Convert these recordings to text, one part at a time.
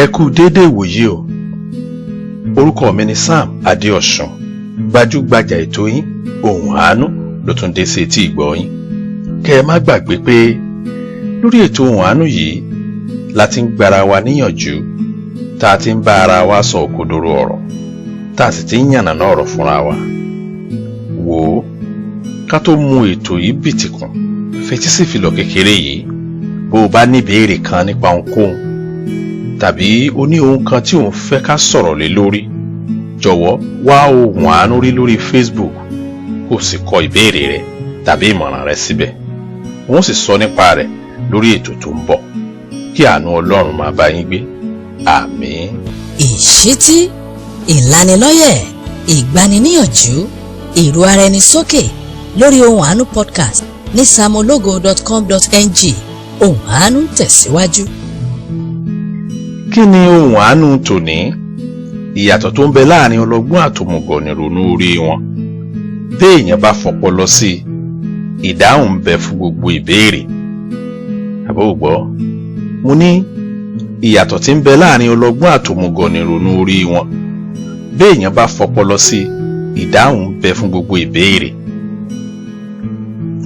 Ẹ kú déédéé ìwòyí o. Orúkọ mi ni Sam Adéọ̀sùn. Gbajúgbajà ètò yín Ohùn Àánú ló tún dé sí etí ìgbọ́ yín. Kẹ́ ẹ má gbàgbé pé lórí ètò Ohùn Àánú yìí la ti ń gbára wa níyànjú, tá a ti ń bá ara wa sọ òkodoro ọ̀rọ̀, tá a sì ti ń yànnàná ọ̀rọ̀ fúnra wa. Wò ó, ká tó mú ètò yìí bìtìkùn, fetí sí ìfilọ̀ kékeré yìí. Bó o bá ní ìbéèrè kan nípa ohunkóhun tàbí o ní ohun kan tí ò ń fẹ́ ká sọ̀rọ̀ lé lórí, jọ̀wọ́ wá Ohùn Àánú rí lórí Facebook, kó o sì kọ ìbéèrè rẹ tàbí ìmọ̀ràn rẹ síbẹ̀. Wọ́n sì sọ nípa rẹ̀ lórí ètò tó ń bọ̀. Kí àánú Ọlọ́run máa bá yín gbé. Àmín. Ìṣítí, ìlanilọ́yẹ̀, ìgbaniníyànjú, ìró ara ẹni sókè lórí Ohùn Àánú podcast ní samologo.com.ng. Ohùn Àánú ń tẹ̀síwájú. Kí ni Ohùn Àánú tòní? Ìyàtọ̀ tó ń bẹ láàrin ọlọ́gbọ́n àtòmùgọ̀ nìrònú orí wọn. Béèyàn bá fọpọlọ sí i, ìdáhùn ń bẹ fún gbogbo ìbéèrè. Àbó gbọ́, mo ní ìyàtọ̀ tí ń bẹ láàrin ọlọ́gbọ́n àtòmùgọ̀ nìrònú orí wọn. Béèyàn bá fọpọlọ sí i, ìdáhùn ń bẹ fún gbogbo ìbéèrè.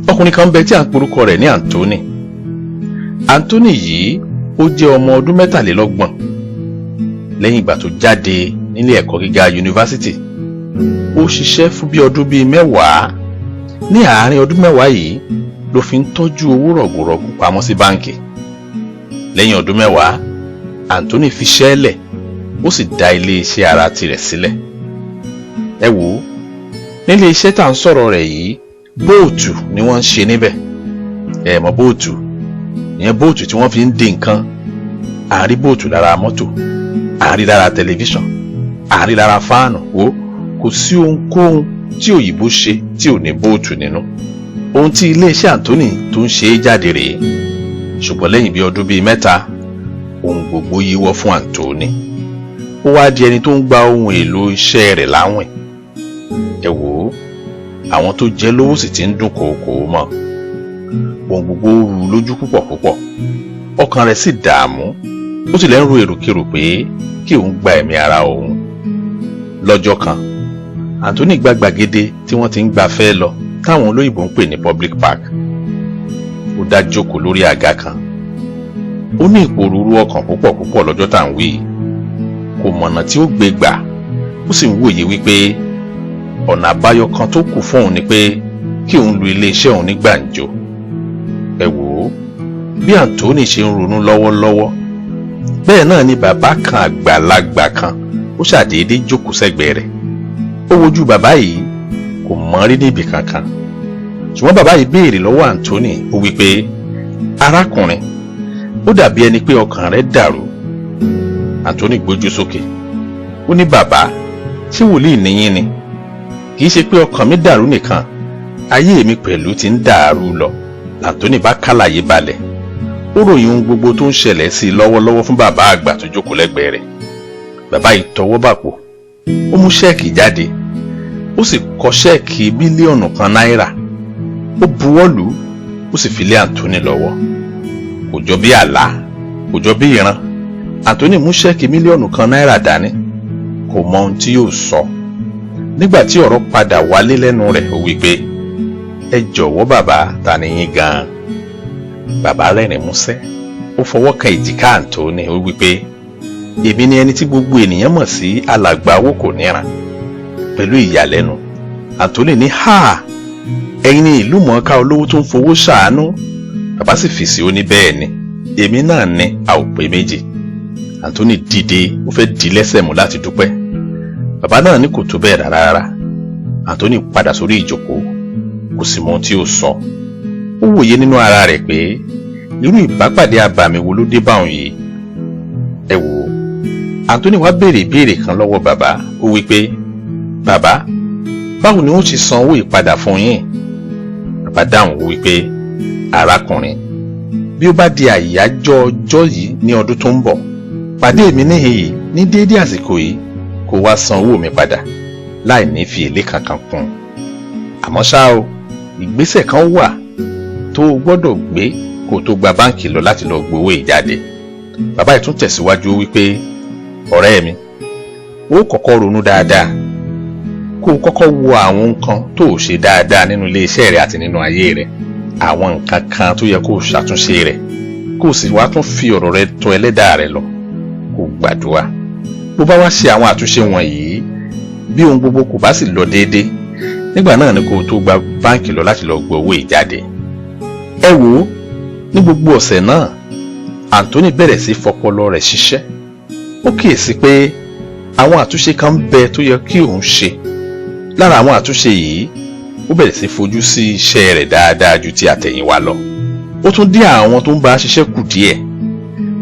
Ọkùnrin kan bẹ tí à ń porúkọ rẹ̀ ní Anthony. Anthony yìí, ó jẹ́ ọmọ ọdún 33. Lẹ́yìn ìgbà tó jáde nílé ẹ̀kọ́ gíga yunifásítì, ó ṣiṣẹ́ fún bí ọdún bíi 10. Ní àárín ọdún 10 yìí ló fi ń tọ́jú owó rọ̀gùrọ̀gù pamọ́ sí báǹkì. Lẹ́yìn ọdún 10, Anthony fi iṣẹ́ lẹ̀, ó sì dá ilé iṣẹ́ ara tirẹ̀ sílẹ̀. Ẹ wò ó, nílé iṣẹ́ tá à ń sọ̀rọ̀ rẹ̀ yìí, bóòtù ni wọ́n ń ṣe níbẹ̀. Ẹ mọ̀ bóòtù ìyẹn, bóòtù tí wọ́n fi ń de nǹkan. À ń rí bóòtù lára mọ́tò, à ń rí lára tẹlifíṣàn, à ń rí lára fáànù. Wo, kò sí ohunkóhun tí òyìnbó ṣe tí ò ní bóòtù nínú. Ohun tí iléeṣẹ́ Anthony tó ń ṣe é jáde rèé. Ṣùgbọ́n lẹ́yìn bí ọdún bíi 3, ohun gbogbo yíwọ́ fún Anthony. Ó wá di ẹni tó ń gba ohun èlò iṣẹ́ rẹ̀ láwìn. Ẹ wò ó, àwọn tó jẹ́ lówó sì ti ń dún kòókòó mọ́. Ohun gbogbo rú lójú púpọ̀ púpọ̀, ọkàn rẹ̀ sì dààmú. Ó sì lẹ́ ń ro èròkérò pé kí òun gba ẹ̀mí ara òun. Lọ́jọ́ kan, Anthony gba gbàgede tí wọ́n ti ń gbafẹ́ lọ, táwọn olóyìnbó ń pè ní public park. Ó dá jókòó lórí àga kan. Ó ní ìpòrúurú ọkàn púpọ̀ púpọ̀ lọ́jọ́ tá à ń wí. Kò mọ̀nà tí ó gbé gbà. Ó sì ń wòye wípé ọ̀nà àbáyọ kan tó kù fún òun ni pé kí òun lu iléeṣẹ́ òun ní gbàǹjo. Ẹ wò ó, bí Anthony ṣe ń ronú lọ́wọ́lọ́wọ́, bẹ́ẹ̀ náà ni bàbá kan àgbàlagbà kan ó ṣàdédé jókòó sẹ́gbẹ̀ẹ́ rẹ̀. Ó wojú bàbá yìí, kò mọ̀ rí níbì kankan. Ṣùgbọ́n bàbá yìí béèrè lọ́wọ́ Anthony, ó wí pé, "Arákùnrin, ó dàbí ẹni pé ọkàn rẹ̀ dàrú." Anthony gbójú sókè, ó ní, "Bàbá, ṣé wòlíì níyín ni? Kì í ṣe pé ọkàn mi dàrú nìkan, ayé mi pẹ̀lú ti ń dàrú lọ." Anthony bá kálàyé balẹ̀, ó ròyìn ohun gbogbo tó ń ṣẹlẹ̀ sí i lọ́wọ́lọ́wọ́ fún bàbá àgbà tó jókòó lẹ́gbẹ̀ẹ́ rẹ̀. Bàbá yìí tọwọ́ bàpò, ó mú ṣẹ́ẹ̀kì jáde, ó sì kọ ṣẹ́ẹ̀kì 1 mílíọ̀nù náírà. Ó buwọ́ lù ú, ó sì fi lé Anthony lọ́wọ́. Kò jọ bí àlá, kò jọ bí ìran. Anthony mú ṣẹ́ẹ̀kì 1 mílíọ̀nù náírà dání, kò mọ ohun tí yóò sọ. Nígbà tí ọ̀rọ̀ padà wálé lẹ́nu rẹ̀, ó wí pé, "Ẹ jọ̀wọ́ bàbá, ta ni yín gan-an?" Bàbá rẹ́rìn músẹ́, ó fọwọ́ kan èjìká Anthony, ó wí pé, "Èmi ni ẹni tí gbogbo ènìyàn mọ̀ sí Alàgbà Owó Kò Níran." Pẹ̀lú ìyàlẹ́nu, Anthony ní, "Ha, ẹ̀yin ni ìlú mọ̀ọ́ká olówó tó ń fowó ṣàánú?" Bàbá sì fèsì, ó ní, "Bẹ́ẹ̀ ni, èmi náà ni, a ò pé méjì." Anthony dìde, ó fẹ́ di lẹ́sẹ̀ mú láti dúpẹ́. Bàbá náà ní kò tó bẹ́ẹ̀ rárá rárá. Anthony padà sórí ìjókòó, kò sì mọ ohun tí ó sọ. Ó wòye nínú ara rẹ̀ pé irú ìbápàdé abàmì wo ló dé báwọn yìí. Ẹ wò ó, Anthony wá béèrè ìbéèrè kan lọ́wọ́ bàbá. Ó wí pé, "Bàbá, báwo ni wọ́n ti san owó ìpadà fún yín?" Bàbá dáhùn, ó wí pé, "Arákùnrin, bí ó bá di àyájọ́ ọjọ́ yìí ní ọdún tó ń bọ̀, pàdé mi níhìn yìí ní déédéé àsìkò yìí, kó wá san owó mi padà láì ní fi èlé kankan kún un. Àmọ́ ṣá o, ìgbésẹ̀ kan wà tó o gbọ́dọ̀ gbé kó o tó gba báǹkì lọ láti lọ gbowó ìjáde." Bàbá yìí tún tẹ̀síwájú wípé ọ̀rẹ́ mi, ó kọ́kọ́ ronú dáadáa, kó o kọ́kọ́ wo àwọn nǹkan tó o ṣe dáadáa nínú ilé iṣẹ́ rẹ àti nínú ayé rẹ, àwọn nǹkan kan tó yẹ kó o ṣàtúnṣe rẹ, kó o sì wá tún fi ọ̀rọ̀ rẹ tọ̀ ẹlẹ́dàá rẹ lọ, kó o gbàdúrà. Bó bá wá ṣe àwọn àtúnṣe wọ̀nyí, bí ohun gbogbo kò bá sì lọ déédéé, nígbà náà ni kó o tó gba báǹkì lọ láti lọ gbọ́ owó ìjáde. Ẹ wò ó, ní gbogbo ọ̀sẹ̀ náà, Anthony bẹ̀rẹ̀ sí fọpọlọ rẹ̀ ṣiṣẹ́. Ó kíyèsí pé àwọn àtúnṣe kan ń bẹ tó yẹ kí òun ṣe. Lára àwọn àtúnṣe yìí, ó bẹ̀rẹ̀ sí fojú sí iṣẹ́ rẹ̀ dáadáa ju ti àtẹ̀yìnwá lọ. Ó tún dín àwọn tó ń bá a ṣiṣẹ́ kù díẹ̀.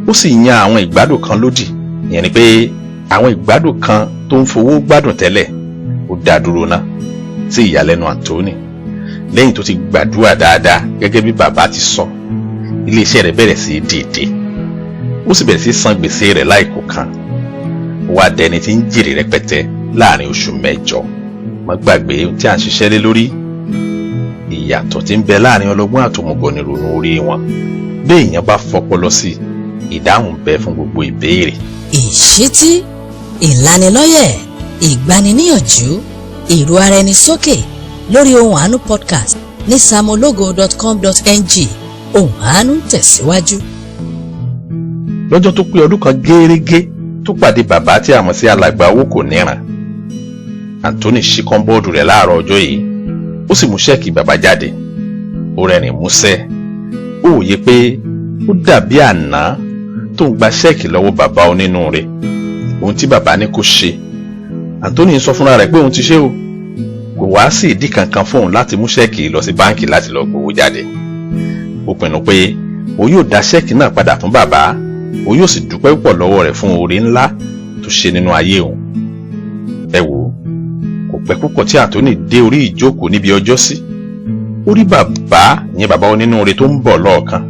Ó sì yan àwọn ìgbádùn kan lódì. Ìyẹn ni pé àwọn ìgbádùn kan tó ń fowó gbádùn tẹ́lẹ̀, ó dá dúró ná. Sí ìyàlẹ́nu Anthony, lẹ́yìn tó ti gbàdúrà dáadáa gẹ́gẹ́ bí bàbá ti sọ, iléeṣẹ́ rẹ̀ bẹ̀rẹ̀ sí í dìde. Ó sì bẹ̀rẹ̀ sí í san gbèsè rẹ̀ láìkó kan. Ó wá dẹni tí ń jèrè rẹpẹtẹ láàrin oṣù mẹ́jọ. Má gbàgbé ohun tí à ń ṣiṣẹ́ lé lórí. Ìyàtọ̀ tí ń bẹ láàrin ọlọ́gbọ́n àtòmùgọ̀ ní ìrònú orí wọn. Bí èèyàn bá fọpọlọ sí, ìdáhùn bẹ fún gbogbo ìbéèrè. Ìṣítí, ìlanilọ́yẹ̀, ìgbaniníyànjú, èrò ara ẹni sókè lórí Ohùn Àánú podcast ní samologo.com.ng. Ohùn Àánú ń tẹ̀síwájú. Lọ́jọ́ tó pé ọdún kan gẹ́rẹ́gẹ́ tó pàdé bàbá tí a mọ̀ sí alàgbà owó kò níran, Anthony ṣí kọ́ńbọ́ọ̀dù rẹ̀ láàárọ̀ ọjọ́ yìí, ó sì mú ṣẹ́ẹ̀kì bàbá jáde. Ó rẹ́rìn músẹ́. Ó wòye pé ó dàbí àná tó ń gba ṣẹ́ẹ̀kì lọ́wọ́ bàbá onínúure. Ohun tí bàbá ní kó ṣe, Anthony sọ fúnra rẹ̀ pé òun ti ṣe o. Kò wá sí ìdí kankan fún òun láti mú ṣẹ́ẹ̀kì lọ sí báǹkì láti lọ gbowó jáde. Ó pinnu pé òun yóò dá ṣẹ́ẹ̀kì náà padà fún bàbá, òun yóò sì dúpẹ́ púpọ̀ lọ́wọ́ rẹ̀ fún oore ńlá tó ṣe nínú ayé òun. Ẹ wò ó, kò pẹ́ púpọ̀ tí Anthony dé orí ìjókòó níbi ọjọ́ sí. Ó rí bàbá, ìyẹn bàbá onínúure tó ń bọ̀ lọ́ọ̀kan.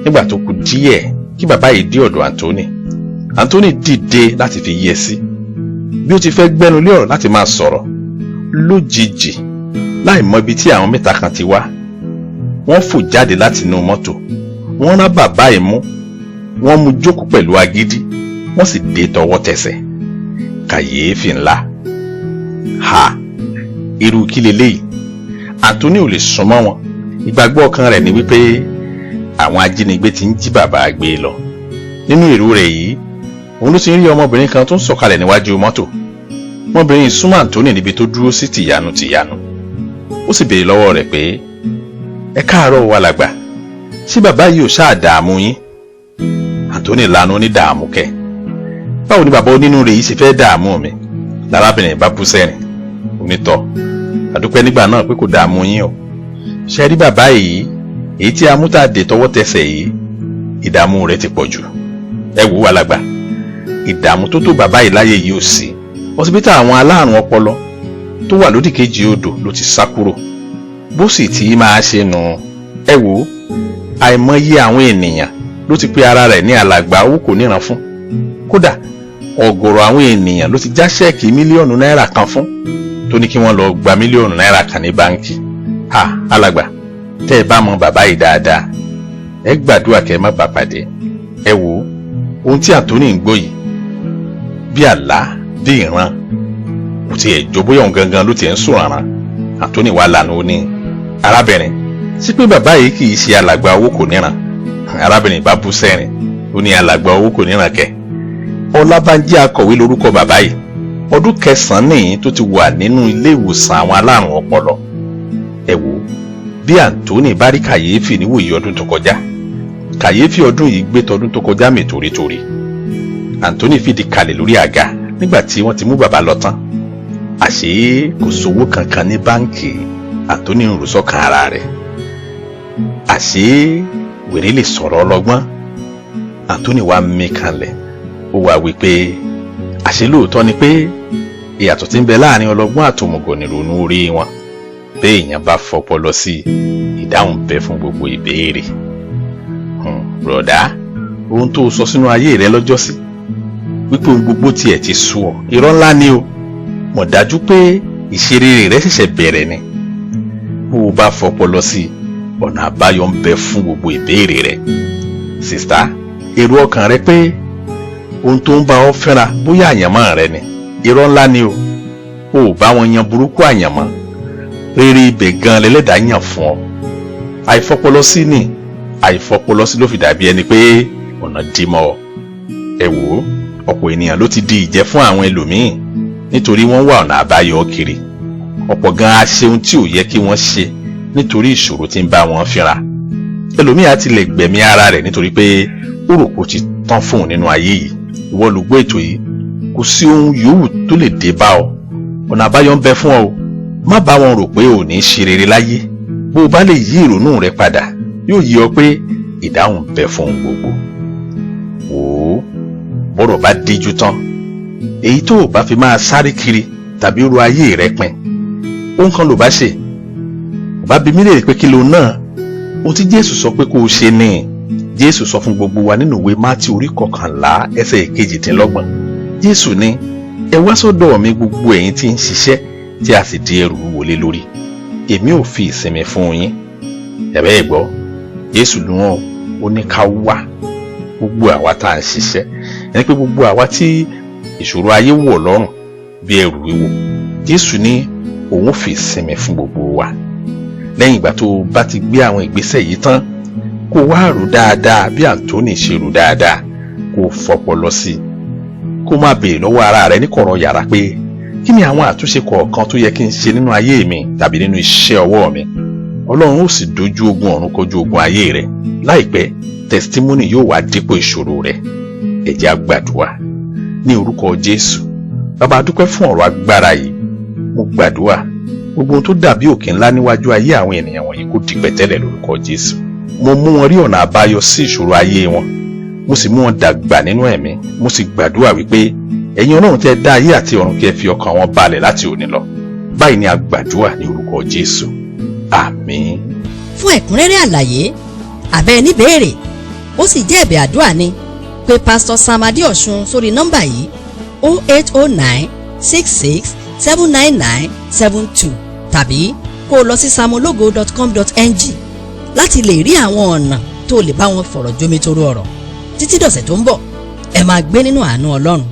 Nígbà tó kù díẹ̀ kí bàbá yìí dé ọ̀dọ̀ Anthony, Anthony dìde láti fi yẹ sí. Bí ó ti fẹ́ gbẹ́nu lé ọ̀rọ̀ láti máa sọ̀rọ̀, lójijì, láì mọ ibi tí àwọn mẹ́ta kan ti wá, wọ́n fò jáde láti inú mọ́tò. Wọ́n rán bàbá yìí mú, wọ́n mú jókòó pẹ̀lú agídí, wọ́n sì dé tọwọ́ tẹsẹ̀. Kàyééfì ńlá. Ha! Irú kí leléyìí? Anthony ò lè súnmọ́ wọn. Ìgbàgbọ́ ọkàn rẹ̀ ni wípé àwọn ajínigbé ti ń jí bàbá gbé lọ. Nínú èrò rẹ̀ yìí, òun ló ti ń rí ọmọbìnrin kan tó ń sọ̀kalẹ̀ níwájú mọ́tò. Ọmọbìnrin yìí súnmọ́ Anthony níbi tó dúró sí tìyanu tìyanu. Ó sì béèrè lọ́wọ́ rẹ̀ pé, ẹ káàárọ̀ o alàgbà, ṣé bàbá yìí ò ṣáà dààmú yín? Anthony lanu ní dààmú kẹ̀. Báwo ni bàbá onínúure yìí ṣe fẹ́ dààmú mi? Lárábìnrin bá bú sẹ́rìn. Onítọ̀, àdúpẹ́ nígbà náà pé kò dààmú yín o. Ṣé rí bàbá yìí, èyí tí a mú tá a dè tọwọ́ tẹsẹ̀ yìí, ìdààmú rẹ̀ ti pọ̀ jù. Ẹ wò ó alàgbà, ìdààmú tó tó bàbá yìí láyé yìí ò sí. Ọsibítà àwọn aláàrùn ọpọlọ tó wà lódì kejì odò ló ti sá kúrò. Bó sì ti máa ṣe nù. Ẹ wò ó, àìmọye àwọn ènìyàn ló ti pe ara rẹ̀ ní alàgbà owó kò níran fún. Kódà ọ̀gọ̀rọ̀ àwọn ènìyàn ló ti já ṣẹ́ẹ̀kì mílíọ̀nù náírà kan fún, tó ní kí wọ́n lọ gba mílíọ̀nù náírà kan ní báǹkì. Ha! Alàgbà, tẹ́ ẹ bá mọ bàbá yìí dáadáa, ẹ gbàdúrà kẹ́ ẹ má bàa pàdé. Ẹ wò ó, ohun tí Anthony ń gbọ́ yìí, bí àlá, bí ìran, kò tiẹ̀ jọ bóyá òun gangan ló tiẹ̀ ń sùn rárá. Anthony wà lànà ó ní, arábìnrin, sí pé bàbá yìí kì í ṣe alàgbà owó kò níran? Arábìnrin bá bú sẹ́rìn, ó ní alàgbà owó kò níran kẹ̀. Ọlábánjí akọ̀wé lórúkọ bàbá yìí. Ọdún kẹsàn-án nìyí tó ti wà nínú ilé ìwòsàn àwọn alárùn ọpọlọ. Ẹ wò ó, bí Anthony bá rí kàyéfì níwòyí ọdún tó kọjá, kàyéfì ọdún yìí gbé tọdún tó kọjá mi torítorí. Anthony fìdí kalẹ̀ lórí àga nígbà tí wọ́n ti mú bàbá lọ tán. Àṣé kò sówó kankan ní báǹkì. Anthony ń rò sọ́kàn ara rẹ̀. Àṣé wèrè lè sọ̀rọ̀ ọlọ́gbọ́n. Anthony wá mí kanlẹ̀. Ó wá wí pé àṣé lóòótọ́ ni pé ìyàtọ̀ tí ń bẹ láàrin ọlọ́gbọ́n àtòmùgọ̀ nìrònú orí wọn. Bí èèyàn bá fọpọlọ sí, ìdáhùn bẹ fún gbogbo ìbéèrè. Bùrọ̀dá, ohun tó sọ sínú ayé rẹ lọ́jọ́sí wípé ohun gbogbo tiẹ̀ ti sú ọ, irọ́ ńlá ni o. Mọ̀ dájú pé ìṣeré rẹ ṣẹ̀ṣẹ̀ bẹ̀rẹ̀ ni. Bó o bá fọpọlọ sí, ọ̀nà àbáyọ ń bẹ fún gbogbo ìbéèrè rẹ. Sista, Èrò ọkàn rẹ pé ohun tó ń bá ọ fínra bóyá àyànmọ́ rẹ ni, irọ́ ńlá ni o. Ò bá wọn yan burúkú àyànmọ́ rere, ibẹ̀ gan lẹ́lẹ́dàá yàn fún ọ. Àìfọpọlọsí ni, àìfọpọlọsí ló fi dàbí ẹni pé ọ̀nà dí mọ́ ọ. Ẹ wò ó, ọ̀pọ̀ ènìyàn ló ti di ìjẹ fún àwọn ẹlòmíín nítorí wọ́n wá ọ̀nà àbáyọ kiri. Ọ̀pọ̀ gan á ṣe ohun tí ò yẹ kí wọ́n ṣe nítorí ìṣòro tí ń bá wọn fínra. Ẹlòmíín á tilẹ̀ gbẹ̀mí ara rẹ̀ nítorí pé ó rò kó ti tán fún un nínú ayé yìí. Ìwọ olùgbọ́ ètò yìí, kò sí ohun yòówù tó lè dé bá ọ, ọ̀nà àbáyọ ń bẹ fún ọ o. Má bá wọn rò pé ò ní ṣe rere láyé. Bó o bá lè yí ìrònú rẹ padà, yóò yí ọ pé ìdáhùn ń bẹ fún ohun gbogbo. Wò ó, bọ́rọ̀ bá díjú tán, èyí tó o bá fi máa sáré kiri tàbí ro ayé rẹ pin, ohun kan ló bá ṣe. Ò bá bi mí léèrè pé kí ló náà? Ohun tí Jésù sọ pé kó o ṣe ni. Jésù sọ fún gbogbo wa nínú ìwé Mátí orí 21 ẹsẹ̀ 28. Jésù ní, "Ẹ wá sọ́dọ̀ mi, gbogbo ẹ̀yin tí ń ṣiṣẹ́ tí a sì di ẹrù wúwo lé lórí, èmi ò fi ìsinmi fún yín." Ẹ̀bẹ́ ẹ̀ gbọ́, Jésù ló wọn ó ní ká wá, gbogbo àwa tá à ń ṣiṣẹ́, ẹni pé gbogbo àwa tí ìṣòro ayé wọ̀ lọ́rùn bí ẹrù wíwo. Jésù ní òun fi ìsinmi fún gbogbo wa. Lẹ́yìn ìgbà tó o bá ti gbé àwọn ìgbésẹ̀ yìí tán, kó wá rò dáadáa bí Anthony ṣe rò dáadáa, kó o fọpọlọ sí i, kó má béèrè lọ́wọ́ ara rẹ ní kọ̀rọ̀ yàrá pé kí ni àwọn àtúnṣe kọ̀ọ̀kan tó yẹ kí n ṣe nínú ayé mi tàbí nínú iṣẹ́ ọwọ́ mi. Ọlọ́run ó sì dojú ogun ọ̀run kojú ogun ayé rẹ. Láìpẹ́, testimony yóò wá dípò ìṣòro rẹ. Ẹ jẹ́ á gbàdúrà. Ní orúkọ Jésù, Bàbá, dúpẹ́ fún ọ̀rọ̀ agbára yìí. Mo gbàdúrà, gbogbo ohun tó dàbí òkè ńlá níwájú ayé àwọn ènìyàn wọ̀nyí kó di pẹ̀tẹ́lẹ̀ lórúkọ Jésù. Mo mú wọn rí ọ̀nà àbáyọ sí ìṣòro ayé wọn, mo sì mú wọn dàgbà nínú ẹ̀mí. Mo sì gbàdúrà wípé ẹ̀yin Ọlọ́run tẹ́ dá ayé àti ọ̀run, kí ẹ fi ọkàn wọn balẹ̀ láti òní lọ. Báyìí ni a gbàdúrà ní orúkọ Jésù, àmín. Fún ẹ̀kúnrẹ́rẹ́ àlàyé àbẹ́ níbèèrè, ó sì jẹ́ ẹ̀bẹ̀ àdúrà ni, pé Pásítọ̀ Sam Adéọ̀sùn sórí nọ́mbà yìí: 08096679972, tàbí kó o lọ sí samologo.com.ng láti lè rí àwọn ọ̀nà tó lè bá wọn fọ̀rọ̀ jómitoro ọ̀rọ̀. Títí dọ̀sẹ̀ tó ń bọ̀, ẹ máa gbé nínú àánú Ọlọ́run.